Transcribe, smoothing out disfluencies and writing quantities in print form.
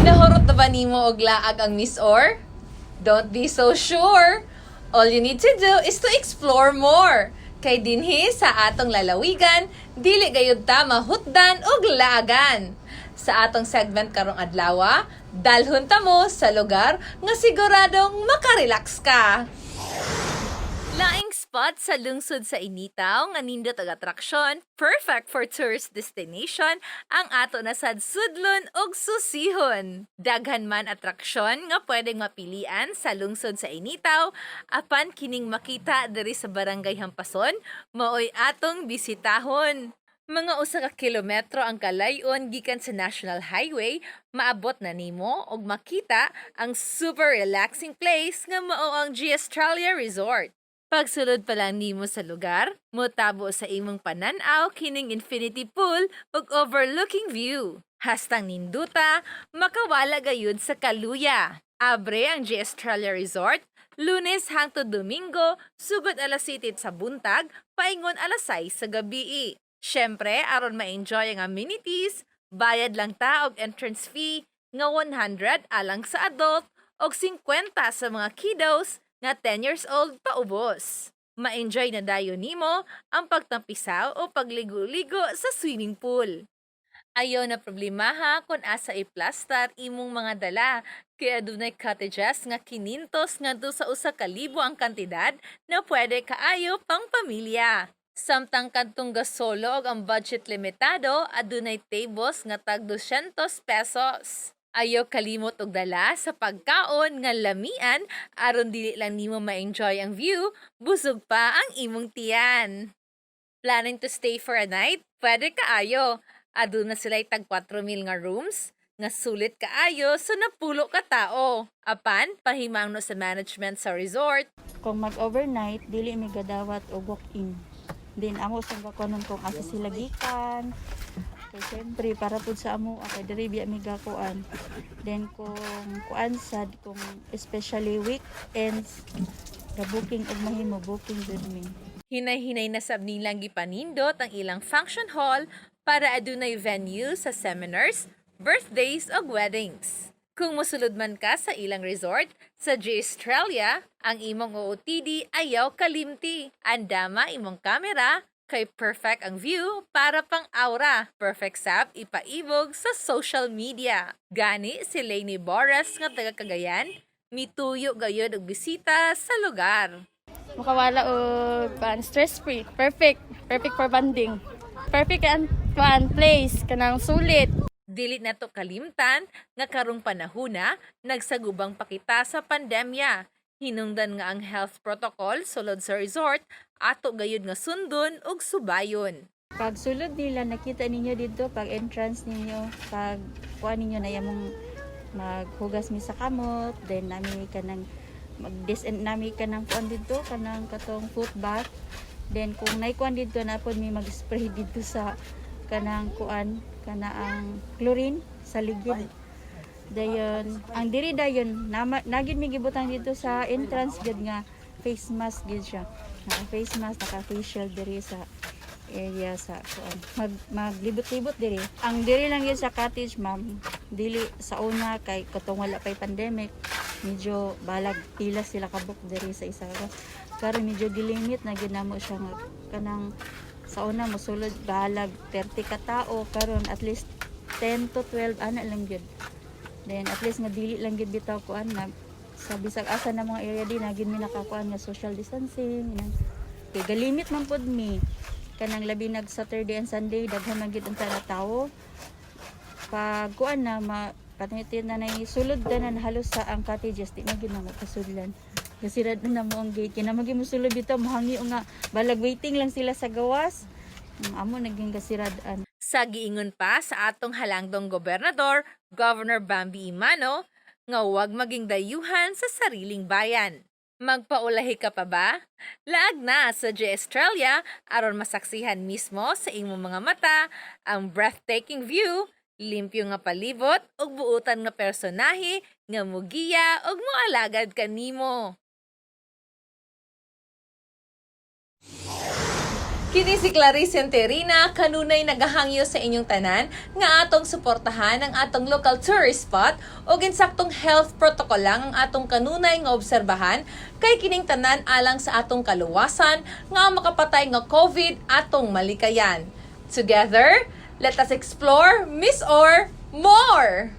Nahurot na ba nimo og laag ang MisOr? Don't be so sure. All you need to do is to explore more. Kay dinhi sa atong lalawigan, dili gayud ta mahutdan og laagan. Sa atong segment karong adlaw, dalhon ta mo sa lugar nga siguradong makarelax ka. Laing spot sa lungsod sa Initao nga nindot og atraksyon, perfect for tourist destination, ang ato na sad sudlon og susihon. Daghan man atraksyon nga pwedeng mapilian sa lungsod sa Initao, apan kining makita diri sa Barangay Hampason, maoy atong bisitahon. Mga 1 ka kilometro ang kalayon gikan sa National Highway, maabot na nimo og makita ang super relaxing place nga mao ang G Australia Resort. Pagsulod pa lang nimo sa lugar, motabo sa imong pananaw kining infinity pool ug overlooking view. Hastang ninduta, makawala gayud sa kaluya. Abre ang G Australia Resort Lunes hangtod Domingo, sugod alas 7 sa buntag, paingon alas 6 sa gabi. Syempre, aron ma-enjoy ang amenities, bayad lang ta og entrance fee nga 100 alang sa adult og 50 sa mga kiddos nga 10 years old paubos. Ma-enjoy na dayon nimo ang pagtampisaw o pagligo-ligo sa swimming pool. Ayaw na problemaha kung asa iplastar imong mga dala, kay adunay cottages nga 500 ngadto sa 1,000 ang kantidad na pwede kaayo pang pamilya. Samtang kadtong gasolo og ang budget limitado, adunay tables nga tag 200 pesos. Ayaw kalimot og dala sa pagkaon nga lamian aron dili lang nimo ma-enjoy ang view, busog pa ang imong tiyan. Planning to stay for a night? Pwede kaayo. Aduna sila tag 4,000 nga rooms nga sulit kaayo sa napulo ka tao. Apan, pahimangno sa management sa resort, Kung mag-overnight, dili mi gadawat og walk-in. Then amo sa gakuanon kung asa sila gikan. Kay syempre para pud sa amo kay diri biya mi gakuan. Then kung kuan sad, kung especially weekends, ga booking og mahimo, booking jud mi. Hinay-hinay na sab nilang gipanindot ang ilang function hall para adunay venue sa seminars, birthdays ug weddings. Kung mosulod man ka sa ilang resort sa J Australia, ang imong OOTD ayaw kalimti. Andama imong kamera kay perfect ang view para pang aura. Perfect sab ipaibog sa social media. Gani si Lainey Boras nga taga Cagayan, mituyo gayud og bisita sa lugar. Makawala og kuan, stress free. Perfect. Perfect for bonding. Perfect ang kuan place, kanang sulit. Dili na to kalimtan nga karong panahuna nagsagubang pa kita sa pandemya. Hinungdan nga ang health protocol sulod sa resort ato gayud nga sundon ug subayon. Pag sulod nila, nakita ninyo dito, pag entrance ninyo, pag kuan ninyo na yamong maghugas mi sa kamot, then nami kanang mag nami kanang kuan dito, kanang katong foot bath. Then kung naikuan dito na pod mi mag-spray dito sa kanang kuan, kana ang chlorine sa ligid. Dayon, ang diri dayon, nama, nagid mi gibutang dito sa entrance gid nga face mask gid siya. Naka face mask, naka face shield diri sa area sa kuan. Maglibot-libot diri. Ang diri lang yun sa cottage, ma'am. Dili sa una kay katong wala pay pandemic, medyo balag pila sila kabuk diri sa isa ka. Karon medyo gilimit na gid namo siya nga kanang sa una mosulod balag 30 ka tao, karon at least 10 to 12 ana lang gyud. Then at least nga dili lang gyud bitaw kuan na sa bisag asa na mga area di na gyud mi nakakuan nga social distancing inang. Kay galimit man pod mi kanang labi nag Saturday and Sunday, daghan man gyud unta na tawo. Pag kuan na ma patinitin na nay sulod tanan halos sa ang cottages, di na gyud na mo pasudlan. Gasirad na mo ang gate kay na gyud mosulod dito, mohangi nga balag waiting lang sila sa gawas. Ang amo naging gasirad-an. Sa giingon pa sa atong halangdong gobernador, Governor Bambi Emano, nga huwag maging dayuhan sa sariling bayan. Magpaulahi ka pa ba? Laag na sa J Australia aron masaksihan mismo sa imong mga mata ang breathtaking view, limpyo nga palibot ug buutan nga personahe nga mugiya ug moalagad kanimo. Kini si Clarice Terina, kanunay nagahangyo sa inyong tanan nga atong suportahan ang atong local tourist spot o insaktong health protocol lang ang atong kanunay nga obserbahan kay kining tanan alang sa atong kaluwasan nga ang makapatay nga COVID atong malikayan. Together, let us explore MisOr more!